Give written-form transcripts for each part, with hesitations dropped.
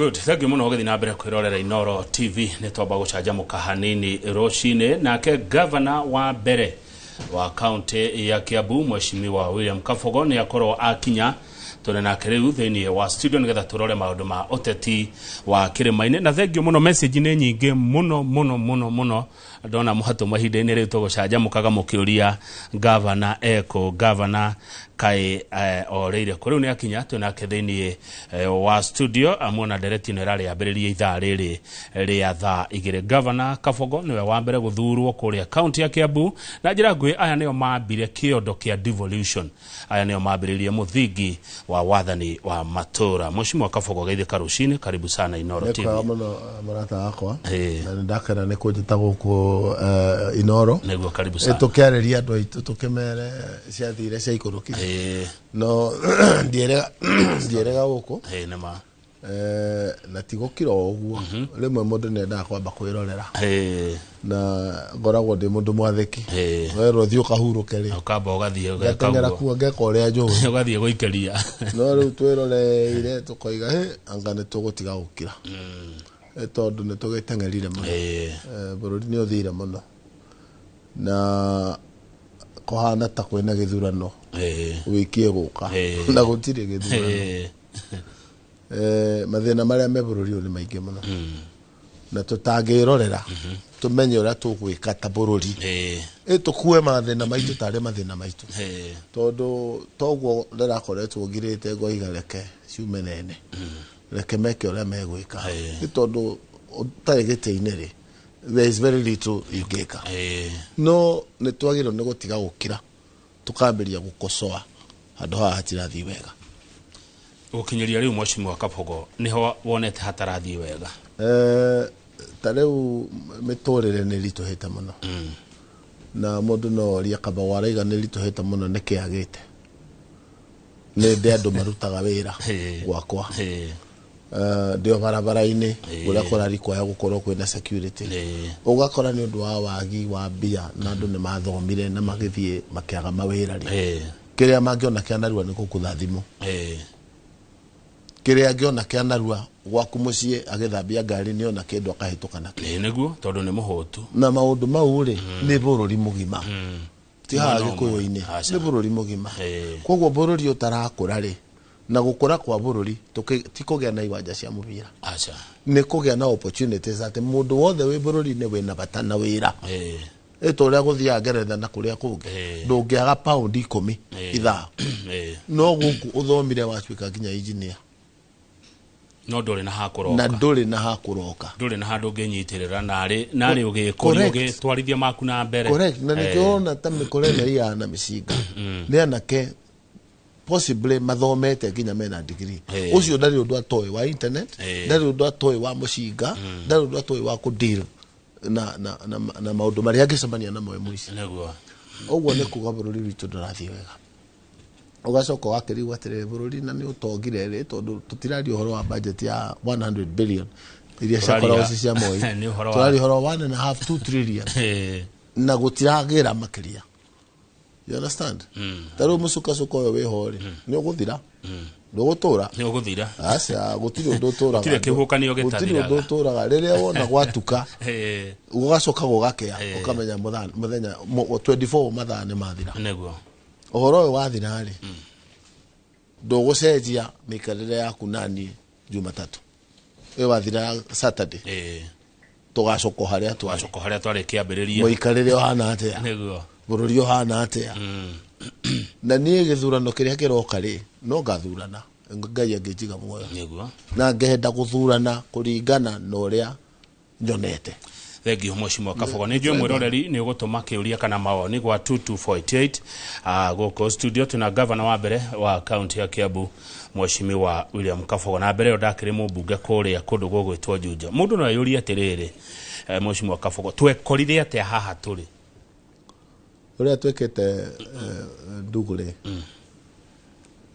Good, thank you muno gũthiĩ na mbere kwĩrorera Inoro TV. Nĩ twamba gũcanjamũka hanini rũcinĩ. Nake gavana wa mbere wa kaunti ya Kiambu, Mheshimiwa William Kabogo, nĩ akorwo akinya. Tũrĩ nake rĩu thĩinĩ wa studio nĩgetha tũrore maũndũ ma ũteti wa kĩrĩma-inĩ. Na thank you mũno, message nĩ nyingĩ mũno mũno mũno mũno ndona mũhatũ mahinda-inĩ rĩu tũgũcanjamũkaga mũkĩũria gavana eko gavana kaĩ orĩire kũ. Rĩu nĩ akinya, twĩ nake thĩinĩ wa studio. Amuona ndereti ĩno ĩrarĩ yambĩrĩrie ithaa rĩrĩ rĩa thaa 2. Gavana Kabogo nĩwe wa mbere gũthurwo kũrĩa kaunti ya Kiambu na njĩra nguhĩ. Aya nĩo mambire kĩondo kĩa devolution, aya nĩo mambĩrĩirie mũthingi wa wathani wa matũra. Mheshimiwa Kabogo, geithĩka rũcinĩ, karibu sana Inoro TV. Nĩ kwega mũno, mũrata wakwa, na nĩ ndakena nĩ kũnjĩta gũkũ Inoro. Nĩguo, karibu sana. Tũkĩarĩria andũ aitũ, tũkĩmere ciathire ciaikũrũkire, no ndierega ndierega gũkũ. Nĩma. Na ti gũkira o ũguo, rĩmwe mũndũ nĩ endaga kwamba kwĩrorera, na ngoragwo ndĩ mũndũ mwathĩki. Werwo thiĩ ũkahurũke rĩ, ũkamba ũgathiĩ ũgeka ngateng'era ũguo. Kuo ngeka ũrĩa njũĩ. Ũgathiĩ gũikĩria. No rĩu twĩroreire tũkoiga hĩ, anga nĩ tũgũtiga gũkira. Tondũ nĩ tũgĩteng'erire mũno. Bũrũri nĩ ũthire mũno na kũhana ta kwĩna gĩthurano wiki ĩgũka, na gũtirĩ gĩthurano. Mathĩna marĩa me bũrũri ũyũ nĩ maingĩ mũno, na tũtangĩrorera tũmenye ũrĩa tũgwĩka ta bũrũri, ĩ tũkue mathĩna maitũ tarĩ mathĩna maitũ, tondũ toguo ndĩrakoretwo ngirĩte ngoiga reke ciume nene, reke meke ũrĩa megwĩka. Nĩ tondũ ũtarĩ gĩtĩ-inĩ rĩ, there is very little ingĩka. No nĩ twagĩrĩirwo nĩ gũtiga gũkira, tũkambĩria gũkosoa handũ haha hatirathiĩ wega. Gũkinyĩria rĩu, Mheshimiwa Kabogo, nĩho wonete hatarathiĩ wega? Ta rĩu mĩtũrĩre nĩ ĩritũhĩte mũno, na mũndũ no orie, Kabogo araiga nĩ ĩritũhĩte mũno nĩkĩ agĩte? Nĩ ndĩ andũ marutaga wĩra gwakwa. Ndĩ o barabara-inĩ kũrĩa kũrarikwaya gũkorwo kwĩna security, ũgakora nĩ ũndũ wa wagi wa mbia, na andũ nĩ mathomire na magĩthiĩ makĩaga mawĩra rĩ, kĩrĩa mangĩona kĩa narua nĩ gũkũtha thimũ. Kĩrĩa angĩona kĩa narua gwaku mũciĩ, agĩthambia ngari, nĩona kĩndũ akahĩtũka nakĩo. Nĩguo, tondũ nĩ mũhũtu. Na maũndũ mau rĩ, nĩ bũrũri mũgima, ti haha Mwena ũmwe. Gĩkũyũ-inĩ. Aca. Nĩ bũrũri mũgima. Koguo bũrũri ũtarakũra rĩ, na gũkũra kwa bũrũri ti kũgĩa na iwanja cia mũbira, Aca. nĩ kũgĩa na opportunities atĩ mũndũ wothe wĩ bũrũri-inĩ wĩna bata na wĩra. Ĩ ta ũrĩa gũthiaga Ngeretha na kũrĩa kũngĩ, ndũngĩaga paundi 10 ithaa. No gũkũ ũthomire watuĩka nginya engineer, no ndũrĩ na na hakũroka. Ndũrĩ na hakũroka. Ndũrĩ na handũ ũngĩnyitĩrĩra narĩ narĩ ũgĩkũria, ũgĩtwarithia maku na mbere. Correct, na nĩkĩo ũrona ta mĩkora ĩno ĩiyaga na mĩcinga nĩ anake possibly mathomete nginya mena degree. Ũcio ndarĩ ũndũ atoĩ wa internet, ndarĩ ũndũ atoĩ wa mũcinga, ndarĩ ũndũ atoĩ wa kũdeal na maũndũ marĩa angĩcemania namo e mũici. Ũguo nĩ kuga bũrũri witũ ndũrathiĩ wega. Ũgacoka ũgakĩrigwo atĩrĩrĩ, bũrũri na nĩ ũtongire rĩ, tondũ tũtiraria ũhoro wa budget ya 100 billion iria ciakoragwo ci cia Moi. Nĩ ũhoro wa- Tũraria ũhoro wa 1.5 2 trillion, na gũtiragĩra makĩria, you understand? Ta rĩu mũcukacuka ũyũ wĩho rĩ, nĩ ũgũthira, ndũgũtũra. Nĩ ũgũthira. Aca, gũtirĩ ũndũ ũtũraga. Gũtirĩ kĩhuhũkanio Gũtirĩ gĩtathiraga. ũndũ ũtũraga. Rĩrĩa wona gwatuka, gũgacoka gũgakĩa, ũkamenya mũthenya 24 mathaa nĩ mathira. Ũhoro ũyũ wathira rĩ, ndũgũcenjia mĩikarĩre yaku naniĩ Jumatatũ ũyũ wathira, Saturday, tũgacoka o harĩa twarĩ. Coka harĩa twarĩ kĩambĩrĩria. Mũikarĩre ũhana atĩa? Bũrũri ũhana atĩa? Na niĩ gĩthurano kĩrĩa kĩroka rĩ, no ngathurana Ngai angĩnjiga muoyo, na ngenda gũthurana kũringana na ũrĩa nyonete. Thengiũ, Mheshimiwa Kabogo. Nĩ njũĩ mwĩroreri nĩ ũgũtũma kĩũria kana mawoni gwa 22488. Gũkũ studio twĩna gavana wa mbere wa kaunti ya Kiambu, Mheshimiwa William Kabogo, na mbere ĩyo ndakĩrĩ mũmbunge kũrĩa kũndũ gũgwĩtwo Juja. Mũndũ no eyũrie atĩrĩrĩ, Mheshimiwa Kabogo, twekorire atĩa haha tũrĩ? Ũrĩa twĩkĩte, ndugu rĩ,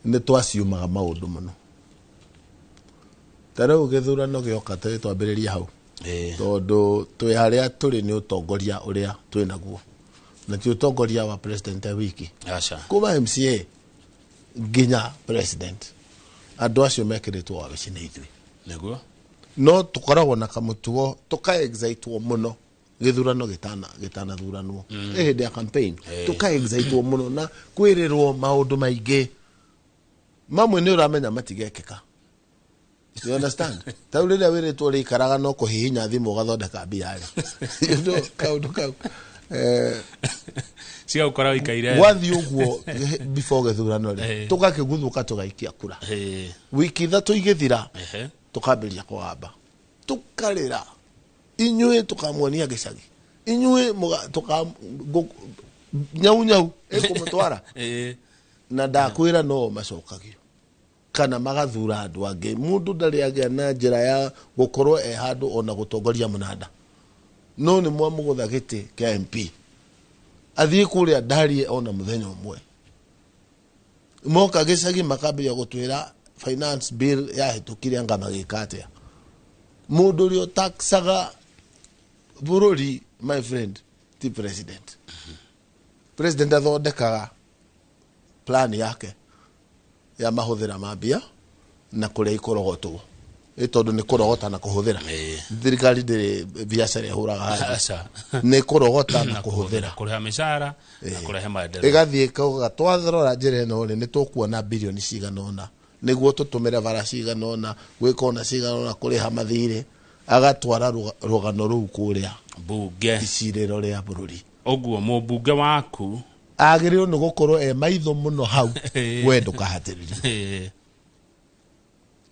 nĩ twaciumaga maũndũ mũno. Ta rĩu gĩthurano gĩoka, tũrĩ twambĩrĩrie hau, tondũ twĩ harĩa tũrĩ nĩ ũtongoria ũrĩa twĩ naguo, na ti ũtongoria wa president e wiki. Aca. Kuma MCA nginya president, andũ acio mekĩrĩtwo wabici nĩ ithuĩ. No tũkoragwo na kamũtugo tũka-excitwo mũno gĩthurano gĩtanathuranwo. Hĩndĩ ya campaign tũka-excitwo mũno na kwĩrĩrwo maũndũ maingĩ mamwe nĩ ũramenya matigekĩka. You understand? Ta rĩu rĩrĩa wĩrĩtwo ũrĩikaraga no kũhihinya thimũ ũgathondeka mbia rĩ. You know, kaũndũ kau. Cigagũkora ũikaire. Gwathiĩ ũguo before gĩthurano rĩ, tũgakĩguthũka tũgaikia kura. Wiki 3 igĩthira, tũkambĩrĩria kũgamba. Tũkarĩra. Inyuĩ tũkamuonia gĩcagi. Inyuĩ nyau nyau ĩkũmũtwara. Na ndakwĩra no macokagio. Kana magathura andũ angĩ. Mũndũ ndarĩ agĩa na njĩra ya gũkorwo e handũ ona gũtongoria mũnanda. No nĩ mwamũgũtha gĩtĩ kĩa MP. Athiĩ kũrĩa ndarie ona mũthenya ũmwe. Moka gĩcagi makambĩrĩria gũtwĩra finance bill yahĩtũkire anga magĩka atĩa. Mũndũ ũrĩa ũtaxaga bũrũri, my friend, ti president. President athondekaga plan yake ya mahũthĩra ma mbia na kũrĩa ikũrogotwo. Ĩ tondũ nĩ kũrogota na kũhũthĩra. Thirikari ndĩrĩ biacara ĩhũraga handũ. Nĩ kũrogota na kũhũthĩra. Kũrĩha mĩcara na kũrehe maendeleo. Ĩgathiĩ ĩkauga twarora njĩra ĩno rĩ, nĩ tũkuona birioni cigana ũna nĩguo tũtũmĩre bara cigana ũna, gwĩka ũna cigana ũna, kũrĩha mathirĩ. Agatwara rũgano rũu kũrĩa bunge, icirĩro rĩa bũrũri. Ũguo mũmbunge waku agĩrĩirwo nĩ gũkorwo e maitho mũno hau. We ndũkahatĩrĩrio.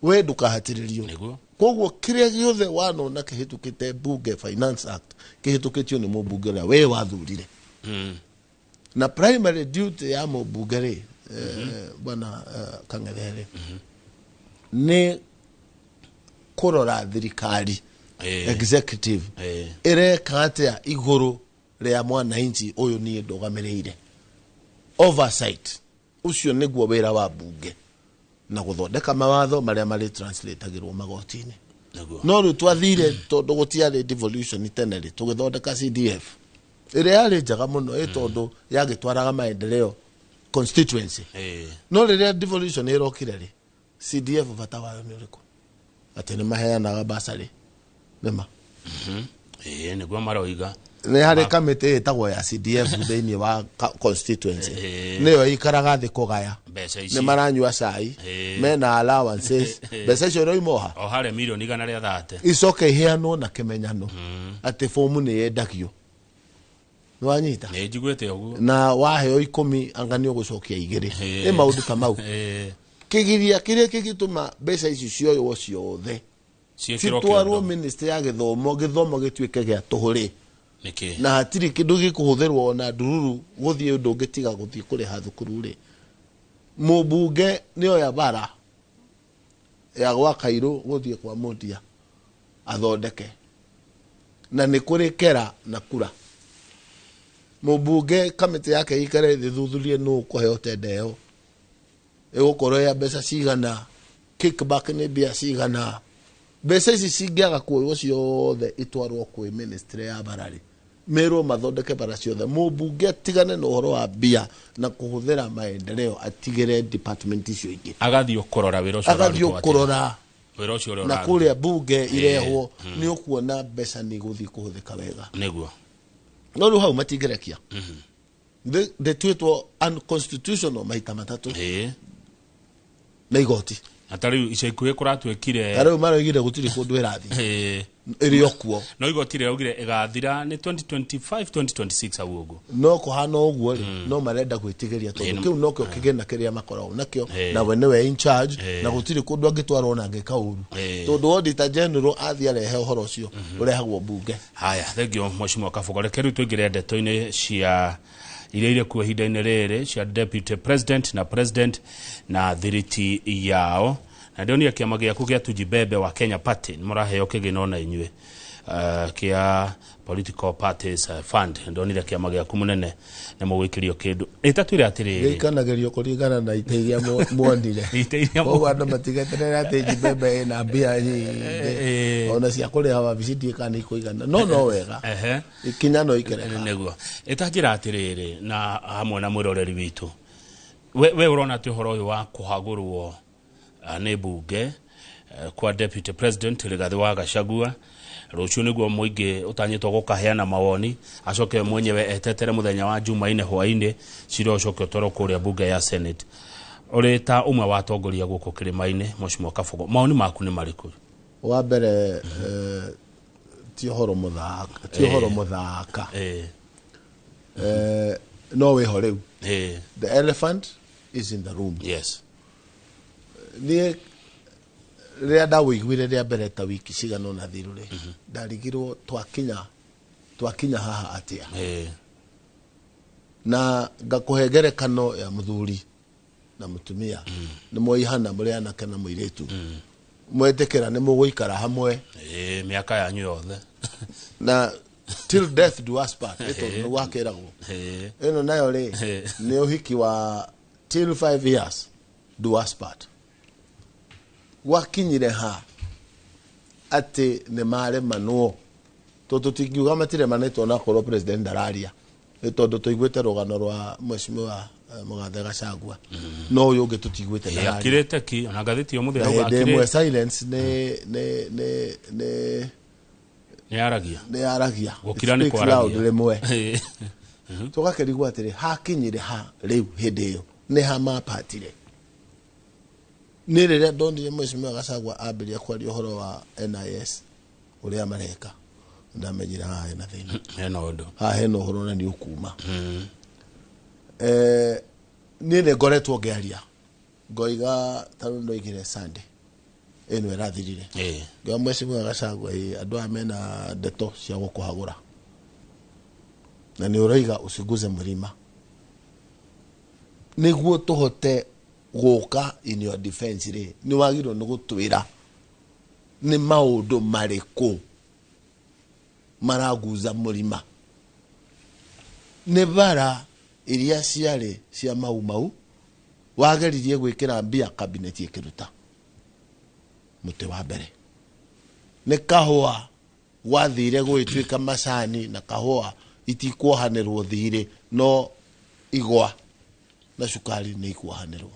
We ndũkahatĩrĩrio. Koguo kĩrĩa gĩothe wanona kĩhĩtũkĩte bunge Finance Act kĩhĩtũkĩtio nĩ mũmbunge ũrĩa we wathurire. Na primary duty ya mũmbunge rĩ, bwana Kang'ethe rĩ, nĩ kũrora thirikari executive ĩreka atĩa igũrũ rĩa mwananchi ũyũ niĩ ndũgamĩrĩire. Oversight ũcio nĩguo wĩra wa bunge na gũthondeka mawatho marĩa marĩ translatagĩrwo magoti-inĩ. No rĩu twathire tondũ gũtiarĩ devolution tene rĩ, tũgĩthondeka CDF ĩrĩa yarĩ njega mũno ĩ tondũ yagĩtwaraga maendeleo constituency. No rĩrĩa devolution ĩrokire rĩ, CDF bata wayo nĩ ũrĩkũ? Atĩ nĩ maheanaga basarĩ. Nĩma. Nĩguo maroiga. Nĩ harĩ kamĩtĩ ĩtagwo ya CDF thĩinĩ wa constituency. Nĩyo ĩikaraga thĩ kũgaya. Nĩ maranyua cai, mena allowances. Mbeca icio irauma o harĩa mirioni 130. Icoke iheanwo na kĩmenyano atĩ bomu nĩ yendagio. Nĩ wanyita? Nĩ njiguĩte ũguo. Na waheo 10 anga nĩ ũgũcokia 2. Nĩ maũndũ ta mau. Kĩgiria kĩrĩa kĩngĩtũma mbeca ici cioywo ciothe citwarwo ministry ya gĩthomo, gĩthomo gĩtuĩke gĩa tũhũ rĩ. Na hatirĩ kĩndũ gĩkũhũthĩrwo ona ndururu gũthiĩ ũndũ ũngĩ tiga gũthiĩ kũrĩha thukuru rĩ. Mũmbunge nĩoya bara ya gwa Kairũ gũthiĩ kwa Mũndia athondeke. Na nĩ kũrĩ kera na kura. Mũmbunge kamĩtĩ yake ĩikare ĩthuthurie nũ ũkũheo tenda ĩyo. Ĩgũkorwo ya mbeca cigana, kickback nĩ mbia cigana. Mbeca ici cingĩaga kuoywo ciothe itwarwo kwĩ ministry ya bara rĩ, merwo mathondeke bara ciothe. Mũmbunge atigane na ũhoro wa mbia na kũhũthĩra maendeleo, atigĩre department icio ingĩ. Agathiĩ kũrora wĩra ũcio Agathiĩ ũrarutwo atĩa. kũrora Wĩra ũcio ũrĩa na ũrarutwo. kũrĩa bunge irehwo nĩ ũkuona mbeca nĩ igũthiĩ kũhũthĩka wega. Nĩguo. No rĩu hau matingĩrekia. Ndĩtuĩtwo unconstitutional maita matatũ. Na igoti. Na ta rĩu ica ikuhĩ kũratuĩkire. Ta rĩu maroigire gũtirĩ kũndũ ĩrathiĩ. Ĩrĩ o kuo. No igoti rĩraugire ĩgathira nĩ 2025, 2026 hau ũguo. No kũhana ũguo rĩ, no marenda gwĩtigĩria tondũ kĩu nokĩo kĩgĩna kĩrĩa makoragwo nakĩo, na we nĩwe in charge, na gũtirĩ kũndũ angĩtwarwo na angĩka ũru. Tondũ Auditor General athiĩ arehe ũhoro ũcio, ũrehagwo bunge. Haya, thengio Mheshimiwa Kabogo. Reke rĩu tũingĩre ndeto-inĩ cia iria irĩ kuo ihinda-inĩ rĩrĩ cia Deputy President na President na thiriti yao. Na ndĩronire kĩama gĩaku gĩa Tujibebe wa Kenya Party nĩ mũraheo kĩgĩna ona inyuĩ, kĩa Political Parties Fund. Ndonire kĩama gĩaku mũnene nĩ mũgũikĩrio kĩndũ. Ĩtatwĩre atĩrĩrĩ. Gĩikanagĩrio kũringana na itĩ iria muonire. Itĩ iria Koguo andũ matigeterere atĩ Jibebe ĩna mbia nyingĩ. Ona cia kũrĩha wabici ndiũĩ kana nĩ ikũigana. No, no wega. Ikinya no ikereka. Nĩguo. Ĩtanjĩra atĩrĩrĩ na hamwe na mwĩroreri witũ. We ũrona atĩ ũhoro ũyũ wa kũhagũrwo nĩ bunge, Kwa Deputy President Rigathi wa Gachagua rũciũ nĩguo mũingĩ ũtanyĩtwo gũkaheana mawoni, acoke mwenyewe etetere mũthenya wa Jumaine hwainĩ cira ũcoke ũtwarwo kũrĩa bunge ya Senate. Ũrĩ ta ũmwe wa atongoria gũkũ kĩrĩma-inĩ, Mheshimiwa Kabogo, mawoni maku nĩ marĩkũ? Wa mbere, ti ũhoro mũthaka, ti ũhoro mũthaka. No wĩho rĩu. The elephant is in the room. Niĩ rĩrĩa ndawĩiguire rĩa mbere ta wiki cigana ũna thiru rĩ, ndarigirwo twakinya haha atĩa. Na ngakũhe ngerekano ya mũthuri na mũtumia. Nĩ mwaihana mũrĩ anake na mũirĩtu. Mwetĩkĩra nĩ mũgũikara hamwe. Mĩaka yanyu yothe. Na till death do us part. Nĩ tondũ nĩ gwakĩragwo. Ĩno nayo rĩ, nĩ ũhiki wa till 5 years do us part. Gwakinyire ha atĩ nĩ maremanwo. Tondũ tũtingiuga matiremanĩtwo na korwo president ndararia. Nĩ tondũ tũiguĩte rũgano rwa Mheshimiwa Mũgathe Gachagua. No ũyũ ũngĩ tũtiguĩte ndararia. Akirĩte ki, ona ngathĩti ũmũthĩ Na yauga hĩndĩ ĩmwe akirĩte. silence nĩ nĩ nĩ nĩ Nĩ yaragia. Nĩ yaragia. Gũkira nĩ It speaks loud kwaragia. rĩmwe. Tũgakĩrigwo atĩrĩ, hakinyire ha rĩu hĩndĩ ĩyo? Nĩ ha mapatire? Nĩ rĩrĩa ndonire Mheshimiwa Gachagua ambĩrĩria kwaria ũhoro wa NIS ũrĩa mareka, ndamenyire haha hena thĩna. Hena ũndũ. Haha hena ũhoro na nĩ ũkuma. Niĩ nĩ ngoretwo ngĩaria ngoiga ta rĩu ndoigire Sunday ĩno ĩrathirire. Ngoiga Mheshimiwa Gachagua, andũ aya mena ndeto cia gũkũhagũra na nĩ ũroiga uciguze mlima nĩguo tũhote gũka in your defense rĩ, nĩ wagĩrĩirwo nĩ gũtwĩra nĩ maũndũ marĩkũ maraguza mũrima. Nĩ bara iria ciarĩ cia Mau Mau wageririe gwĩkĩra mbia cabinet ĩkĩruta mũtĩ wa mbere. Nĩ kahũa gwathire gũgĩtuĩka macani na kahũa itikuohanĩrwo thirĩ, no igwa na cukari nĩ ikuohanĩrwo.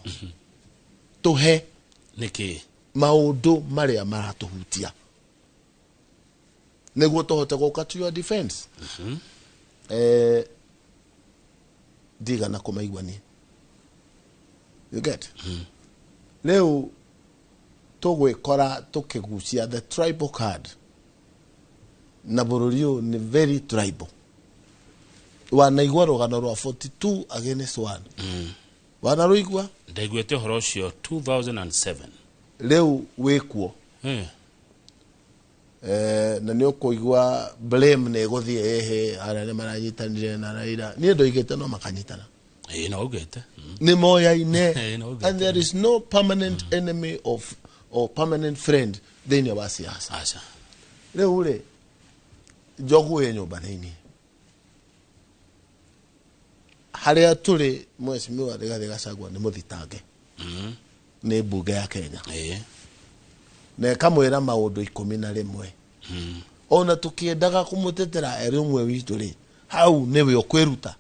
Tũhe Nĩkĩ? maũndũ marĩa maratũhutia nĩguo tũhote gũka to your defense. Ndigana kũmaigua niĩ. You get? Rĩu tũgwĩkora tũkĩgucia the tribal card na bũrũri ũyũ nĩ very tribal. Wanaigua rũgano rwa 42 against 1. Wanarũigua? Ndaiguĩte ũhoro ũcio 2007. Rĩu wĩkuo. Na nĩ ũkũigua blame nĩ ĩgũthiĩ ĩhĩ arĩa nĩ maranyitanire na Raila. Niĩ ndoigĩte no makanyitana. No ugĩte. Nĩ moyaine. No ugĩte. And there is no permanent enemy of or permanent friend thĩinĩ wa siasa. Aca. Rĩu rĩ, njogu ĩ nyũmba thĩinĩ. Harĩa tũrĩ Mheshimiwa Rigathi Gachagua nĩ mũthitange. Nĩ mbunge ya Kenya. Na ĩkamwĩra maũndũ 11. Ona tũkĩendaga kũmũtetera erĩ ũmwe witũ rĩ, hau nĩwe ũkwĩruta.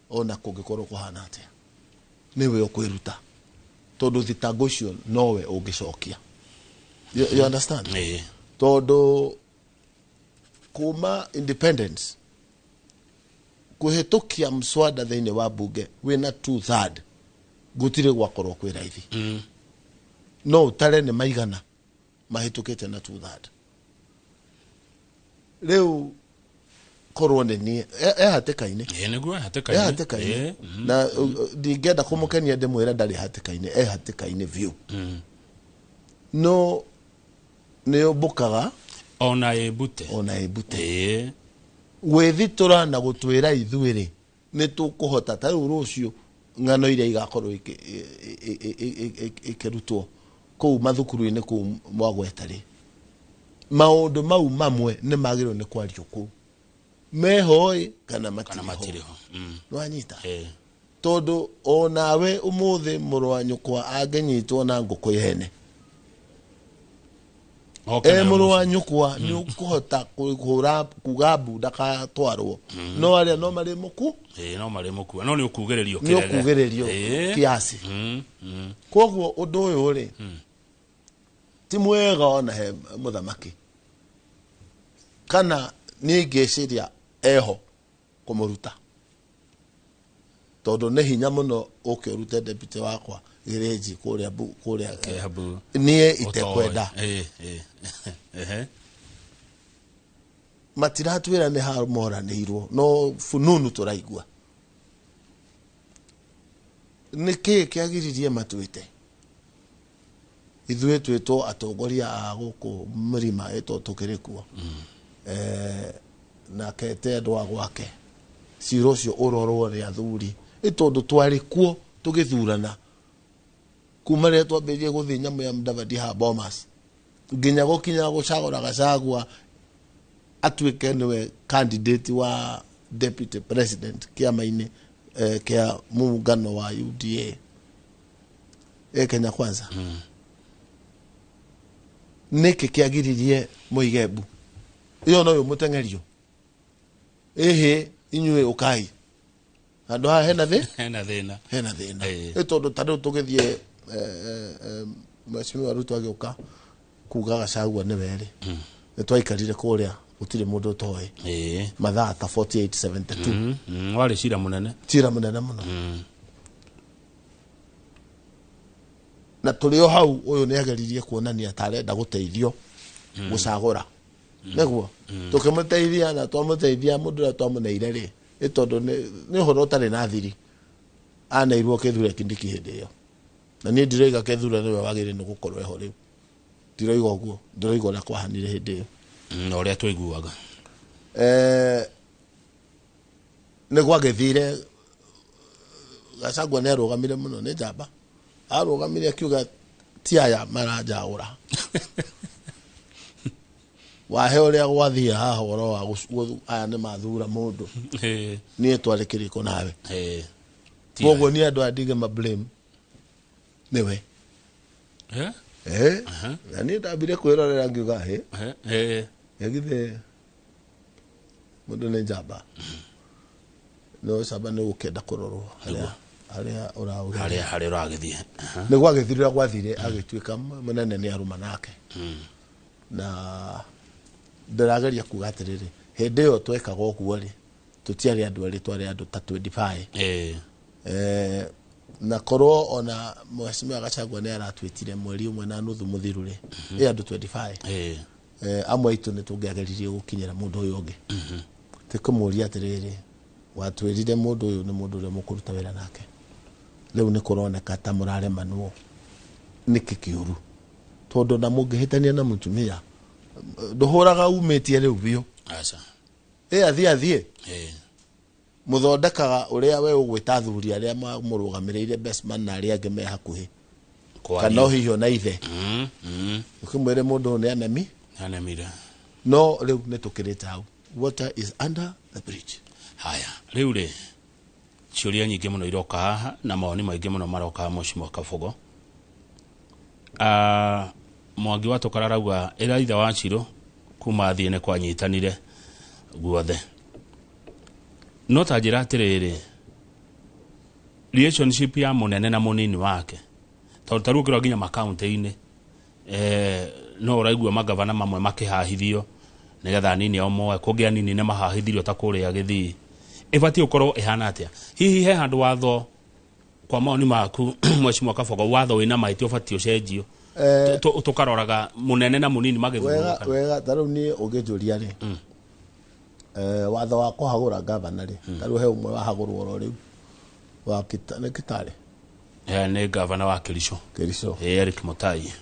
Ona kũngĩkorwo kũhana atĩa, nĩwe ũkwĩruta. Tondũ thitango ũcio nowe ũngĩcokia. You understand? Tondũ kuma independence kũhĩtũkia mswada thĩinĩ wa bunge wĩna 2/3 gũtirĩ gwakorwo kwĩ raithi. No ũtare nĩ maigana mahĩtũkĩte na 2/3. Rĩu korwo nĩ niĩ, e hatĩka-inĩ. Nĩguo, e hatĩka-inĩ. E hatĩka-inĩ. Na ndingĩenda kũmũkenia ndĩmwĩre ndarĩ hatĩka-inĩ, e hatĩka-inĩ biũ. No nĩ ũmbũkaga ona ĩmbute. Ona ĩmbute. Gwĩthitũra na gũtwĩra ithuĩ rĩ, nĩ tũkũhota ta rĩu rũciũ ng'ano iria igakorwo ikĩrutwo kũu mathukuru-inĩ kũu mwagweta rĩ, maũndũ mau mamwe nĩ magĩrĩirwo nĩ kwario kũu. Meho ĩ, kana Kana matirĩ ho. matirĩ ho. Nĩwanyita? Tondũ onawe ũmũthĩ mũrũ wa nyũkwa angĩnyitwo na ngũkũ yene. Mũrũ wa nyũkwa nĩ ũkũhota kũhũra kuga mbu ndakatwarwo. No arĩa no marĩ mũku? No marĩ mũku. No nĩ ũkugĩrĩrio Nĩ kĩrege. ũkugĩrĩrio kiasi. Koguo ũndũ ũyũ rĩ, Ti mwega ona he mũthamaki. Kana niĩ ngĩciria eho kũmũruta. Tondũ nĩ hinya mũno ũke ũrute deputy wakwa Gĩrĩnji kũrĩa kũrĩa Kiambu. Niĩ itekwenda. Ehe. Matiratwĩra nĩ ha moranĩirwo no fununu tũraigua. Nĩ kĩĩ kĩagiririe matwĩte? Ithuĩ twĩtwo atongoria a gũkũ mũrima ĩtwo tũkĩrĩ kuo. Nake te andũ a gwake. Cira ũcio ũrorwo nĩ athuri. Ĩ tondũ twarĩ kuo tũgĩthurana. Kuma rĩrĩa twambĩrĩirie gũthiĩ nyamũ ya Mudavadi haha Bomas. Nginya gũkinya gũcagũra Gachagua atuĩke nĩwe candidate wa deputy president kĩama-inĩ kĩa muungano wa UDA. Kenya Kwanza. Nĩkĩ kĩagiririe Muigembu? Ĩyo no yo mũteng'erio. Ĩhĩ inyuĩ ũkai. Handũ haha hena thĩ? Hena thĩna. Hena thĩna. Ĩ tondũ ta rĩu tũgĩthiĩ Mheshimiwa Ruto agĩũka kuga Gachagua nĩwe rĩ. Nĩ twaikarire kũrĩa gũtirĩ mũndũ ũtoĩ. Mathaa ta 48 72. Warĩ cira mũnene. Cira mũnene mũno. Na tũrĩ o hau ũyũ nĩ ageririe kuonania ta arenda gũteithio gũcagũra. Nĩguo tũkĩmũteithia na twamũteithia mũndũ ũrĩa twamũneire rĩ, ĩ tondũ nĩ ũhoro ũtarĩ na thiri. Aneirwo Kithure Kindiki hĩndĩ ĩyo. Na niĩ ndiroiga Kithure nĩwe wagĩrĩire nĩ gũkorwo eho rĩu. Ndiroiga ũguo, ndiroiga ũrĩa kwahanire hĩndĩ ĩyo. Na ũrĩa twaiguaga. Nĩ gwagĩthire Gachagua nĩ arũgamire mũno nĩ njamba. Arũgamire akiuga ti aya maranjagũra. Wahe ũrĩa gwathiĩ haha ũhoro wa aya nĩ mathura mũndũ. Niĩ twarĩ kĩrĩko nawe. Koguo niĩ andũ aya ndige ma blame. Nĩwe. Na niĩ ndambire kwĩrorera ngiuga hĩ. Githĩ mũndũ nĩ njamba. No camba nĩ gũkĩenda kũrorwo harĩa ũraũgĩra. Harĩa ũragĩthiĩ. Nĩ gwagĩthire ũrĩa gwathire agĩtuĩka mũnene nĩ arũma nake. Na ndĩrageria kuga atĩrĩrĩ, hĩndĩ ĩyo twekaga ũguo rĩ, tũtiarĩ andũ erĩ, twarĩ andũ ta 25. Na korwo ona Mheshimiwa Gachagua nĩ aratwĩtire mweri ũmwe na nuthu mũthiru rĩ, ĩ andũ 25. Amwe aitũ nĩ tũngĩageririe gũkinyĩra mũndũ ũyũ ũngĩ. Tũkĩmũria atĩrĩrĩ, watwĩrire mũndũ ũyũ nĩ mũndũ ũrĩa mũkũruta wĩra nake. Rĩu nĩ kũroneka ta mũraremanwo. Nĩkĩ kĩũru? Tondũ na mũngĩhĩtania na mũtumia, ndũhũraga umĩtie rĩu biũ. Aca. Ĩ athiĩ athiĩ. Mũthondekaga ũrĩa we ũgwĩta athuri arĩa mamũrũgamĩrĩire best man na arĩa angĩ me hakuhĩ. Kana hihi ona ithe. Ũkĩmwĩre mũndũ ũyũ nĩ anemi. Anemire. No rĩu nĩ tũkĩrĩte hau. Water is under the bridge. Haya, rĩu rĩ, ciũria nyingĩ mũno iroka haha na mawoni maingĩ mũno maroka Mheshimiwa Kabogo. Mwangi wa Tũkara arauga ĩra ithe wa Chiro kuma athiĩ nĩ kwanyitanire guothe. No ta njĩra atĩrĩrĩ, relationship ya mũnene na mũnini wake, tondũ ta rĩu ũkĩrora nginya makaunti-inĩ, no ũraigua magavana mamwe makĩhahithio nĩgetha anini ao moe, kũngĩ anini nĩ mahahithirio ta kũrĩa Gĩthii. Ĩbatiĩ gũkorwo ĩhana atĩa? Hihi he handũ watho kwa maoni maku Mheshimiwa Kabogo, watho wĩna mahĩtia ũbatiĩ ũcenjio? Tũkaroraga mũnene na mũnini magĩthurwo. Wega, ta rĩu niĩ ũngĩnjũria rĩ, watho wa kũhagũra gavana rĩ, ta rĩu he ũmwe wahagũrwo oro rĩu wa nĩ Kitale? Nĩ gavana wa Kericho. Kericho. Eric Mutai.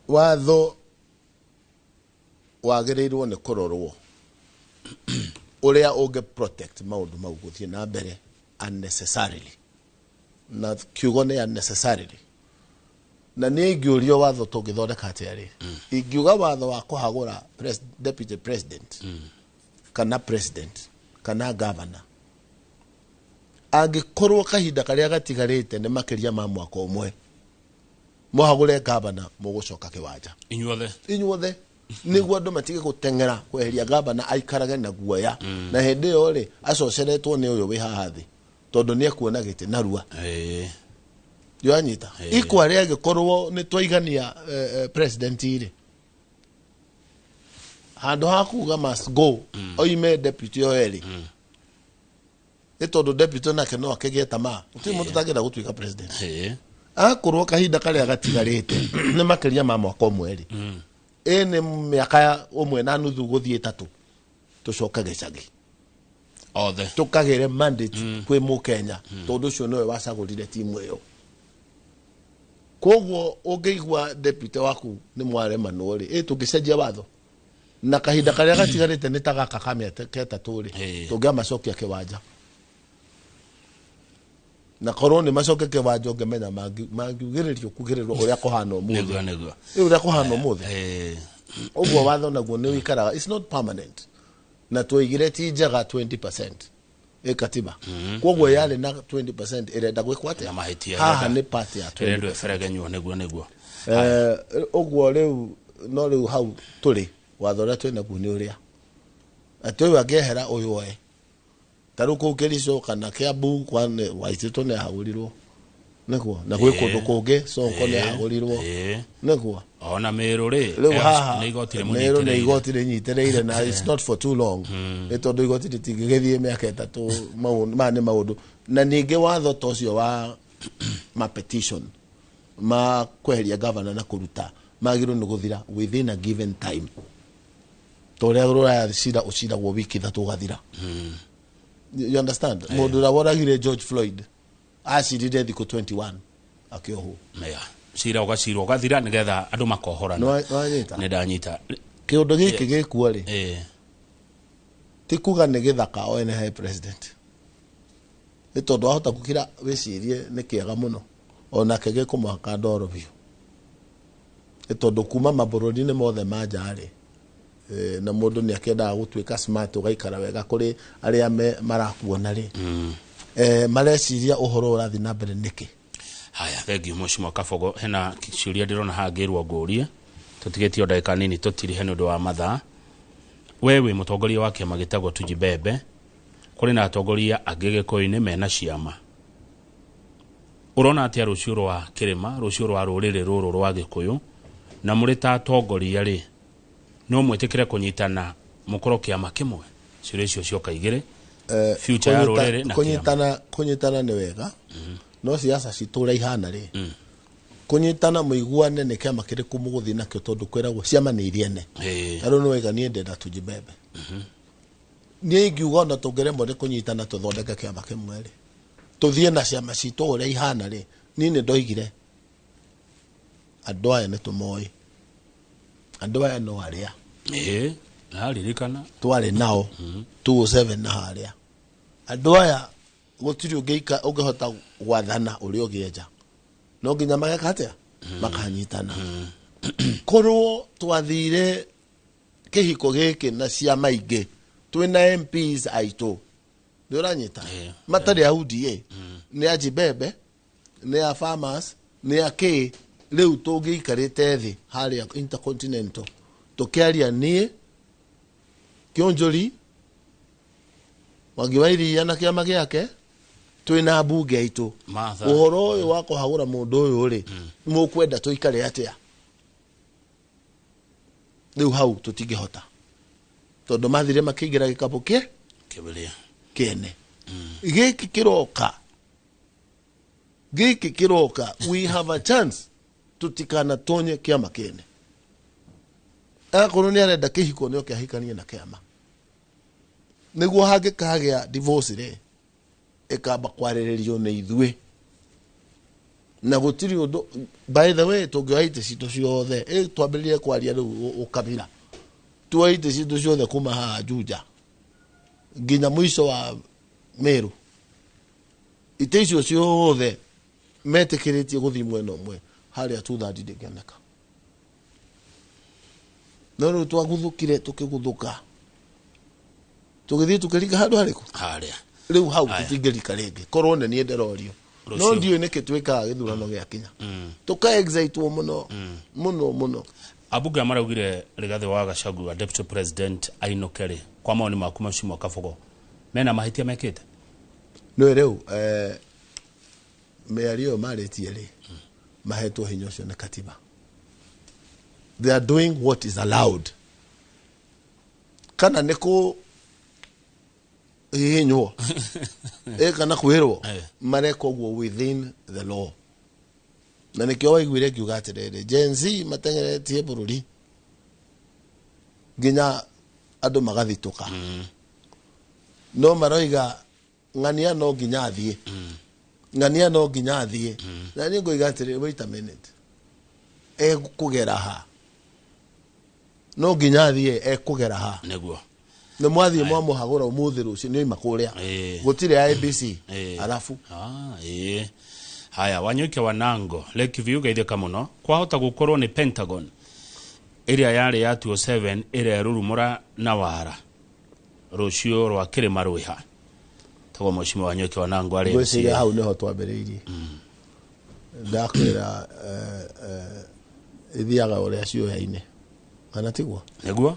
Watho wagĩrĩirwo nĩ kũrorwo ũrĩa ũngĩ protect maũndũ mau gũthiĩ na mbere unnecessarily. Na kiugo nĩ unnecessarily. Na niĩ ingĩũrio watho tũngĩthondeka atĩa rĩ, ingiuga watho wa kũhagũra deputy president, kana president, kana governor, angĩkorwo kahinda karĩa gatigarĩte nĩ makĩria ma mwaka ũmwe, mũhagũre governor, mũgũcoka kĩwanja. Inyuothe. Inyuothe. Nĩguo andũ matige gũteng'era kweheria governor aikarage na guoya. Na hĩndĩ ĩyo rĩ, acoceretwo nĩ ũyũ wĩ haha thĩ, tondũ nĩ ekuona gĩtĩ narua. Yanyita ikwa rĩangĩkorwo nĩ twaigania president rĩ, handũ ha kuga must go, oime deputy o erĩ, nĩ tondũ deputy nake no akĩgĩe tamaa, gũtirĩ mũndũ ũtangĩenda gũtuĩka president. Akorwo kahinda karĩa gatigarĩte nĩ makĩria ma mwaka ũmwe rĩ, ĩ nĩ mĩaka ũmwe na nuthu gũthiĩ 3, tũcoke gĩcagi othe tũkagĩre mandate kwĩ mũkenya, tondũ ũcio nĩwe wacagũrire timu ĩyo. Koguo ũngĩigua deputy waku nĩ mwaremanwo rĩ, ĩ tũngĩcenjia watho na kahinda karĩa gatigarĩte nĩ ta gaka ka mĩaka 3 rĩ, tũngĩamacokia kĩwanja, na korwo nĩ macoke kĩwanja, ũngĩmenya mangiugĩrĩrio kugĩrĩrwo ũrĩa kũhana ũmũthĩ. Nĩguo nĩguo. Ĩ ũrĩa kũhana ũmũthĩ, ũguo watho naguo nĩ ũikaraga, it's not permanent, na twaigire ti njega 20% ĩ katiba, koguo yarĩ na 20% ĩrenda gwĩkwo atĩa? Na mahĩtia. Haha nĩ part ya 20. Ĩrendwo ĩberegenywo, nĩguo nĩguo. Ũguo rĩu no rĩu hau tũrĩ, watho ũrĩa twĩ naguo nĩ ũrĩa atĩ ũyũ angĩehera ũyũ oe, ta rĩu kũu Kericho kana Kiambu kwa Waititu nĩ ahagũrirwo, nĩguo, na gwĩ kũndũ kũngĩ Sonko nĩ ahagũrirwo, nĩguo. Ona Meru rĩ, Rĩu haha nĩ igoti Meru nĩ rĩmũnyitĩrĩire. Igoti rĩnyitĩrĩire, na it's not for too long, nĩ tondũ igoti rĩtingĩgĩthiĩ mĩaka 3. Maya nĩ maũndũ, na ningĩ watho ta ũcio wa ma petition ma kweheria governor na kũruta magĩrĩirwo nĩ gũthira within a given time, ta ũrĩa rũraya cira ũciragwo wiki 3 ũgathira. You understand? Mũndũ ũrĩa woragire George Floyd acirire thikũ 21 akĩohwo. Yeah. Cira ũgacirwo ũgathira nĩgetha andũ makohorana. Nĩwanyita? Nĩ ndanyita. Kĩũndũ gĩkĩ gĩkuo rĩ, ti kuga nĩ gĩthaka o ene he president, nĩ tondũ wahota gũkira wĩcirie nĩ kĩega mũno, onake gĩkũmũhaka ndoro biũ, nĩ tondũ kuma mabũrũri-inĩ mothe ma nja rĩ, na mũndũ nĩ akĩendaga gũtuĩka smart, ũgaikara wega kũrĩ arĩa marakuona rĩ, mareciria ũhoro ũrathiĩ na mbere nĩkĩ. Haya, thengiũ Mheshimiwa Kabogo. Hena ciũria ndĩrona haha ngĩrwo ngũrie, tũtigĩtio ndagĩka nini tũtirihe nĩ ũndũ wa mathaa. We wĩ mũtongoria wa kĩama gĩtagwo Tujibebe, kũrĩ na atongoria angĩ Gĩkũyũ-inĩ mena ciama. Ũrona atĩa rũciũ rwa kĩrĩma, rũciũ rwa rũrĩrĩ rũrũ rwa Gĩkũyũ, na mũrĩ ta atongoria rĩ, no mwĩtĩkĩre kũnyitana mũkorwo kĩama kĩmwe? Ciũria icio cioka igĩrĩ, future ya rũrĩrĩ na kĩama. Kũnyitana nĩ wega, no siasa citũ ũrĩa ihana rĩ, kũnyitana mũiguane nĩ kĩama kĩrĩkũ mũgũthiĩ nakĩo, tondũ kwĩragwo ciama nĩ iria ene. Ta rĩu nĩ waiga niĩ ndenda Tujibebe, niĩ ingiuga ona tũngĩremwo nĩ kũnyitana tũthondeke kĩama kĩmwe rĩ, tũthiĩ na ciama citũ ũrĩa ihana rĩ, niĩ nĩ ndoigire andũ aya nĩ tũmoĩ, andũ aya no arĩa Naririkana. Twarĩ nao 207 na harĩa, andũ aya gũtirĩ ũngĩika ũngĩhota gwathana ũrĩa ũngĩenja, no nginya mageka atĩa, makanyitana. Korwo twathire kĩhiko gĩkĩ na ciama ingĩ, twĩna MPs aitũ, nĩ ũranyita, matarĩ a UDA, nĩ a Jibebe, nĩ a farmers, nĩ a kĩ, rĩu tũngĩikarĩte thĩ harĩa Intercontinental tũkĩaria, niĩ Kĩonjori, Mwangi wa Iria na kĩama gĩake, twĩna mbunge aitũ, Martha. Ũhoro ũyũ wa kũhagũra mũndũ ũyũ rĩ, mũkwenda tũikare atĩa? Rĩu hau tũtingĩhota, tondũ mathire makĩingĩra gĩkabũ kĩ Kĩbĩrĩa. Kĩene gĩkĩ kĩroka, gĩkĩ kĩroka, we have a chance tutikanatonye kĩama kĩene. Akorwo nĩ arenda kĩhiko, nĩ oke ahikanie na kĩama, nĩguo hangĩkagĩa divorce rĩ, ĩkamba kwarĩrĩrio nĩ ithuĩ, na gũtirĩ ũndũ. By the way, tũngĩoya itĩ citũ ciothe, ĩ twambĩrĩrie kwaria rĩu ũkabira, tuoe itĩ citũ ciothe kuma haha Juja nginya mũico wa Meru, itĩ icio ciothe metĩkĩrĩtie gũthiĩ mwena ũmwe, harĩa two-third ndĩngĩoneka. No rĩu twaguthũkire, tũkĩguthũka, tũgĩthiĩ tũkĩringa handũ harĩkũ? Harĩa. Rĩu hau tũtingĩrika rĩngĩ, korwo nĩ niĩ ndĩrorio. No Rũciũ. ndiũĩ nĩkĩ twĩkaga gĩthurano gĩakinya tũka excitwo mũno mũno mũno. Ambunge maraugire Rigathi wa Gachagua, deputy president, ainũke rĩ, kwa maoni maku Mheshimiwa Kabogo, mena mahĩtia mekĩte? Nĩ rĩu Mĩario ĩyo marĩtie rĩ, mahetwo hinya ũcio nĩ katiba. They are doing what is allowed. Kana nĩ kũ hihinywo kana kwĩrwo, mareka ũguo within the law. Na nĩkĩo waiguire ngiuga atĩrĩrĩ, Gen Z mateng'eretie bũrũri nginya andũ magathitũka, no maroiga ng'ania no nginya athiĩ, ng'ania no nginya athiĩ. Na niĩ ngoiga atĩrĩrĩ, wait a minute, ekũgera ha? No nginya athiĩ, ekũgera ha? Nĩguo. Nĩ mwathiĩ mwamũhagũra ũmũthĩ, rũciũ nĩ oima kũrĩa. Gũtirĩ IEBC. Arabu Ah, ĩĩ. Haya, Wanyuike wa Nango Lakeview, geithĩka mũno. Kwahota gũkorwo nĩ Pentagon ĩrĩa yarĩ ya 207 ĩrerurumũra na wara rũciũ rwa kĩrĩma rwĩha tagwo mheshimiwa Wanyuike wa Nango arĩ Ngwĩciria hau nĩho twambĩrĩirie. Ndakwĩra, ithiaga ũrĩa ciũya-inĩ, kana tiguo? Nĩguo.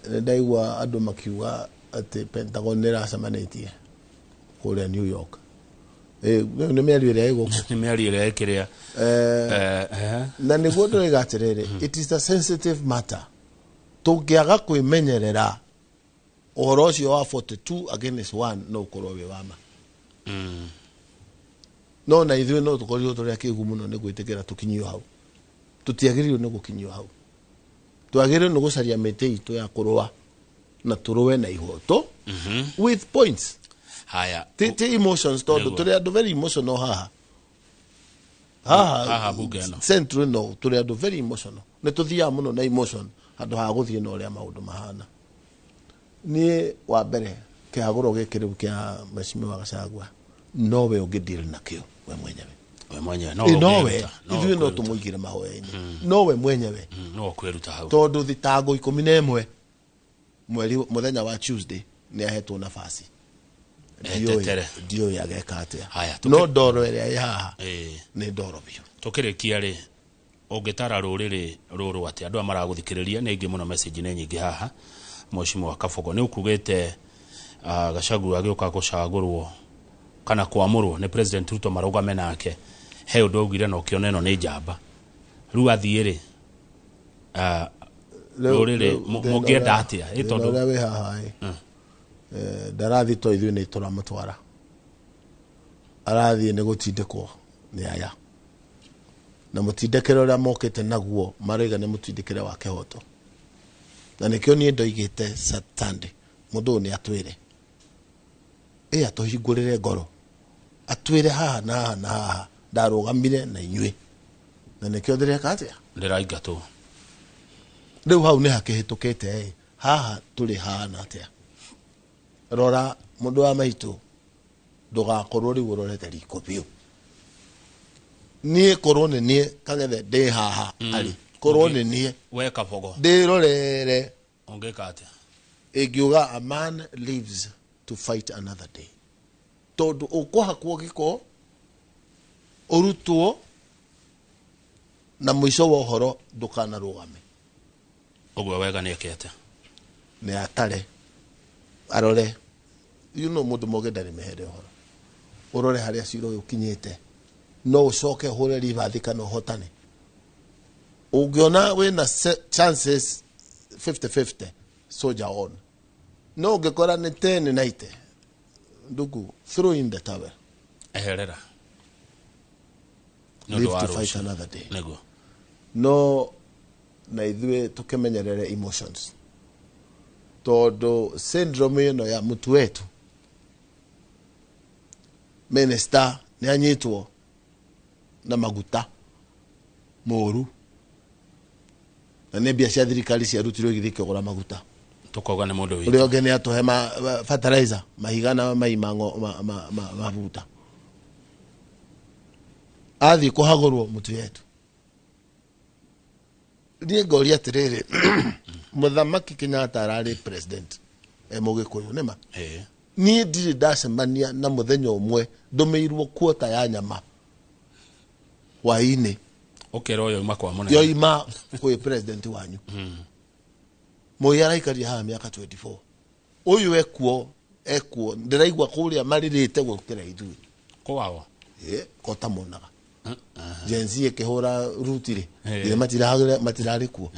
Nĩ ndaigua andũ makiuga atĩ Pentagon nĩ ĩracemanĩtie kũrĩa New York. Nĩ mĩario ĩrĩa ĩ gũkũ. Nĩ mĩario ĩrĩa ĩkĩrĩa. Na nĩguo ndĩroiga atĩrĩrĩ, it is a sensitive matter. Tũngĩaga kwĩmenyerera, ũhoro ũcio wa 42 against 1 no ũkorwo wĩ wa ma. No na ithuĩ no tũkorirwo tũrĩ akĩgu mũno nĩ gwĩtĩkĩra tũkinyio hau. Tũtiagĩrĩirwo nĩ gũkinyio hau. Twagĩrĩirwo nĩ gũcaria mĩtĩ itũ ya kũrũa na tũrũe na ihoto with points. Haya. Ti emotions, tondũ tũrĩ andũ very emotional haha haha. Haha bunge ĩno. Central no tũrĩ andũ very emotional. Nĩ tũthiaga mũno na emotion handũ ha gũthiĩ na ũrĩa maũndũ mahana. Niĩ wa mbere, kĩhagũro gĩkĩ rĩu kĩa Mheshimiwa Gachagua, nowe ũngĩ deal nakĩo we mwenyewe. We mwenyewe no. Ĩ, nowe. Ũngĩruta, no Ithuĩ no ũkwĩruta. tũmũigĩre mahoya-inĩ, nowe mwenyewe. No ũkwĩruta hau. Tondũ thitango 11 mweri mũthenya wa Tuesday nĩ ahetwo nafasi. Etetere. Ndiũĩ ageka atĩa. Haya, no ndoro ĩrĩa ĩ haha nĩ ndoro biũ. Tũkĩrĩkia rĩ, ũngĩtara rũrĩrĩ rũrũ atĩa? Andũ aya maragũthikĩrĩria nĩ aingĩ mũno, message nĩ nyingĩ haha. Mheshimiwa Kabogo, nĩ ũkugĩte Gachagua agĩũka gũcagũrwo kana kwamũrwo nĩ President Ruto marũgame nake, he ũndũ augire na ũkĩona ĩno nĩ njamba. Rĩu athiĩ rĩ, rũrĩrĩ mũngĩenda atĩa? Ĩ, thĩna tondũ ũrĩa wĩ haha ĩ, ndarathiĩ to ithuĩ nĩ tũramũtwara, arathiĩ nĩ gũtindĩkwo nĩ aya, na mũtindĩkĩre ũrĩa mokĩte naguo maroiga nĩ mũtindĩkĩre wa kĩhoto. Na nĩkĩo niĩ ndoigĩte Sunday, mũndũ ũyũ nĩ atwĩre, ĩ atũhingũrĩre ngoro, atwĩre haha na haha na haha ndarũgamire na inyuĩ, na nĩkĩo ndĩreka atĩa. Ndĩraingatwo. Rĩu hau nĩ hakĩhĩtũkĩte ĩ, haha tũrĩ hana atĩa? Rora, mũndũ wa maitũ, ndũgakorwo rĩu ũrorete riko biũ. Niĩ korwo nĩ niĩ Kang'ethe ndĩ haha arĩ, korwo nĩ niĩ we Kabogo ndĩrorere. Ũngĩka atĩa? Ĩngiuga a man lives to fight another day, tondũ ũkũhakwo gĩko, ũrutwo, na mũico wa ũhoro ndũkanarũgame. Ũguo wega nĩ eke atĩa? Nĩ atare, arore, mũndũ moge ndarĩ mehere ũhoro, ũrore harĩa cira ũyũ ũkinyĩte, no ũcoke ũhũre ribathi kana ũhotane. Ũngĩona wĩna chances 50-50, soldier on. No ũngĩkora nĩ 10 90, ndugu, throw in the towel. Eherera. Nĩ ũndũ Live wa to fight rũciũ. another day. Nĩguo. No na ithuĩ tũkĩmenyerere emotions, tondũ syndrome ĩno ya mũtu wetu minister nĩ anyitwo na maguta mũru, na nĩ mbia cia thirikari ciarutirwo igĩthiĩ ikĩgũra maguta. Tũkauga nĩ mũndũ witũ. Ũrĩa ũngĩ nĩ atũhe fertilizer, mahiga na mai ma mabuta, athiĩ kũhagũrwo mũtu yetu. Niĩ ngoria atĩrĩrĩ, Mũthamaki Kenyatta ararĩ president e Mũgĩkũyũ, nĩma? Ĩĩ. Niĩ ndirĩ ndacemania na mũthenya ũmwe ndũmĩirwo kuota ya nyama hwaĩ-inĩ. Ũkerwo yoima kwa mũnene. Yoima kwĩ president wanyu. Moi araikarire haha mĩaka 24, ũyũ ekuo, ekuo ndĩraigua kũrĩa marĩrĩte gũkĩra ithuĩ. Kwao. Ko tamonaga Gen Z ĩkĩhũra ruti rĩ, githĩ matirarĩ kuo?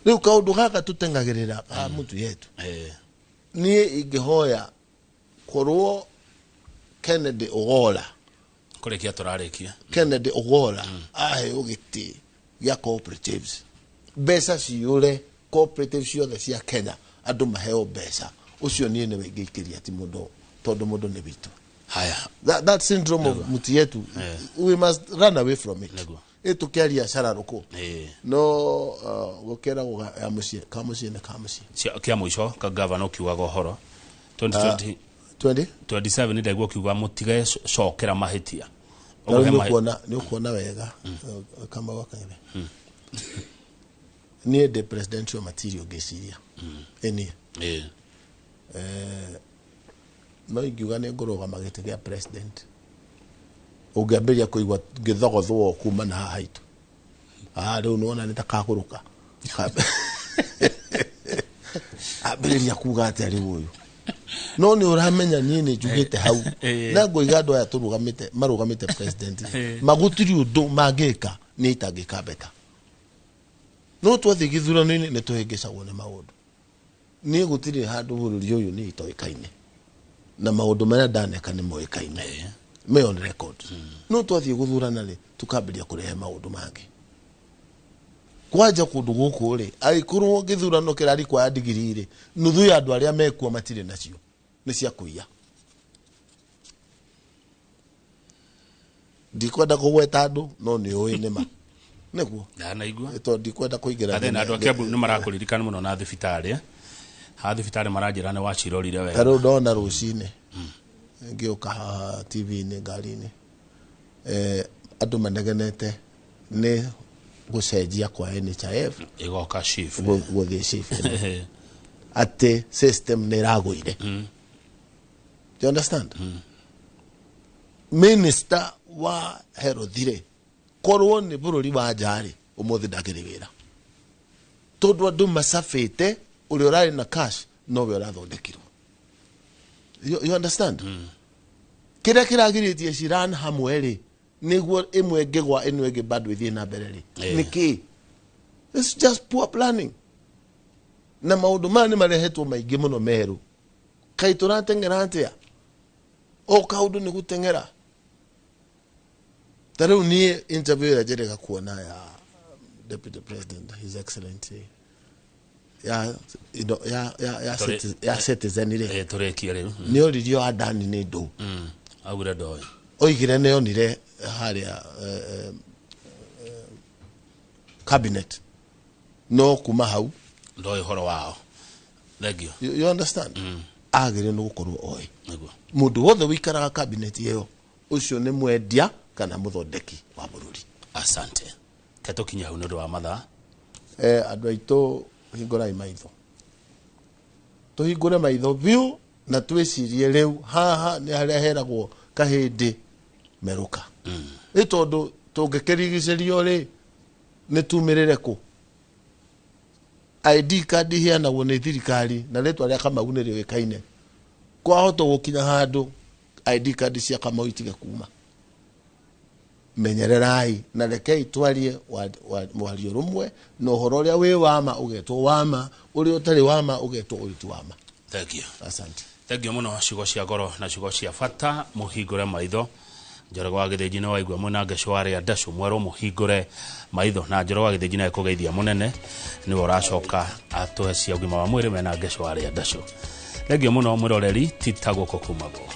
Rĩu kaũndũ gaka tũtengagĩrĩra ka mũtu yetu, niĩ ingĩhoya korwo Kennedy Ogola, Kũrĩkia tũrarĩkia. Kennedy Ogola aheo gĩtĩ gĩa cooperatives, mbeca ciyũre cooperative ciothe cia Kenya, andũ maheo mbeca, ũcio niĩ nĩwe ingĩikĩria, ti mũndũ, tondũ mũndũ nĩ witũ. Haya. That syndrome of muti yetu, we must run away from it. Ĩ tũkĩaria cararũkũ, no gũkĩragwo ya mũciĩ ka mũciĩ nĩ ka mũciĩ. Kĩa mũico ka gavana, ũkiugaga ũhoro 2020 20 27, ndaigua ũkiuga mũtige cokera mahĩtia. Na rĩu nĩ ũkuona wega, Kamau Akang'ethe, niĩ ndĩ presidential material ngĩciria ĩ niĩ. No ingiuga nĩ ngũrũgama gĩtĩ gĩa president, ũngĩambĩrĩria kũigua ngĩthogothwo kuma na haha haitũ. Ah, rĩu nĩwona nĩ ta kagũrũka, ambĩrĩria kuga atĩa rĩu ũyũ, no nĩ ũramenya niĩ nĩ njugĩte hau na ngũiga andũ aya tũrũgamĩte marũgamĩte president, magũtirĩ ũndũ mangĩka nĩ itangĩka beta, no twathiĩ gĩthurano-inĩ nĩ tũhĩngĩcagwo nĩ maũndũ. Niĩ gũtirĩ handũ bũrũri ũyũ nĩ itoĩkaine na maũndũ marĩa ndaneka nĩ moĩkaine, me on record, no twathiĩ gũthurana rĩ, tukambĩrĩria kũrehe maũndũ mangĩ kwanja kũndũ gũkũ rĩ, angĩkorwo gĩthurano kĩrari kwa ndigiri rĩ, nuthu ya andũ arĩa mekuo matirĩ nacio, nĩ cia kũiya. Ndikwenda kũgweta andũ, no nĩ ũĩ nĩma nĩguo. Ndanaigua. Tondũ ndikwenda kũingĩra. Athĩ na andũ a Kiambu nĩ marakũririkana mũno na thibitarĩ, eh? Ha thibitarĩ maranjĩra nĩ wacirorire Ta wega. Rĩu ndona rũcinĩ ngĩũka haha TV-inĩ ngari-inĩ, andũ manegenete nĩ gũcenjia kwa NHIF ĩgoka SHIF. Gũthiĩ SHIF, atĩ system nĩ ĩragũire. Do you understand? Minister wa health rĩ, korwo nĩ bũrũri wa nja rĩ, ũmũthĩ ndakĩrĩ wĩra, tondũ andũ macabĩte ũrĩa ũrarĩ na cash nowe ũrathondekirwo. You understand? Kĩrĩa kĩragirĩtie ciran hamwe rĩ, nĩguo ĩmwe ĩngĩgwa ĩno ĩngĩ bado ĩthiĩ na mbere rĩ, nĩkĩ? It's just poor planning, na maũndũ maya nĩ marehetwo maingĩ mũno merũ. Kaĩ tũrateng'era atĩa? O kaũndũ nĩ gũteng'era. Ta rĩu niĩ interview ĩrĩa njĩrĩga kuona ya Deputy President, His Excellency, ya ya ya Citizen rĩ, Tũrĩkie rĩu. Nĩ oririo Adani nĩ ndũ. Augire ndoĩ. Oigire nĩ onire harĩa cabinet, no kuma hau ndoĩ ũhoro wao. Thank you. You understand? Agĩrĩire nĩ gũkorwo oĩ. Mũndũ wothe wĩikaraga cabinet ĩyo, ũcio nĩ mwendia kana mũthondeki wa bũrũri. Asante, ke tũkinye hau nĩ ũndũ wa mathaa. Andũ aitũ, hingũrai maitho, tũhingũre maitho biũ na twĩcirie rĩu haha nĩ harĩa heragwo kahĩndĩ merũka, nĩ tondũ tũngĩkĩrigicĩrio rĩ, nĩ tumĩrĩre kũ? ID card iheanagwo nĩ thirikari na rĩtwa rĩa Kamau nĩ rĩũĩkaine. Kwahota gũkinya handũ ID card cia Kamau itige kuma. Menyererai na rekei twarie mwario rũmwe, na ũhoro ũrĩa wĩ wama ũgetwo wama, ũrĩa ũtarĩ wama ũgetwo ũyũ ti wama. Thank you. Asante. Thank you mũno, ciugo cia goro na ciugo cia bata. Mũhingũre maitho. Njoroge wa Gĩthĩnji nĩ waigua mwĩna Ngecũ arĩa ndacũ mwerwo mũhingũre maitho, na Njoroge wa Gĩthĩnji nĩ kũgeithia mũnene, nĩwe ũracoka atũhe cia ũgima wa mwĩrĩ mena Ngecũ arĩa ndacũ. Thank you mũno mwĩroreri, tita gũkũ kumagwo.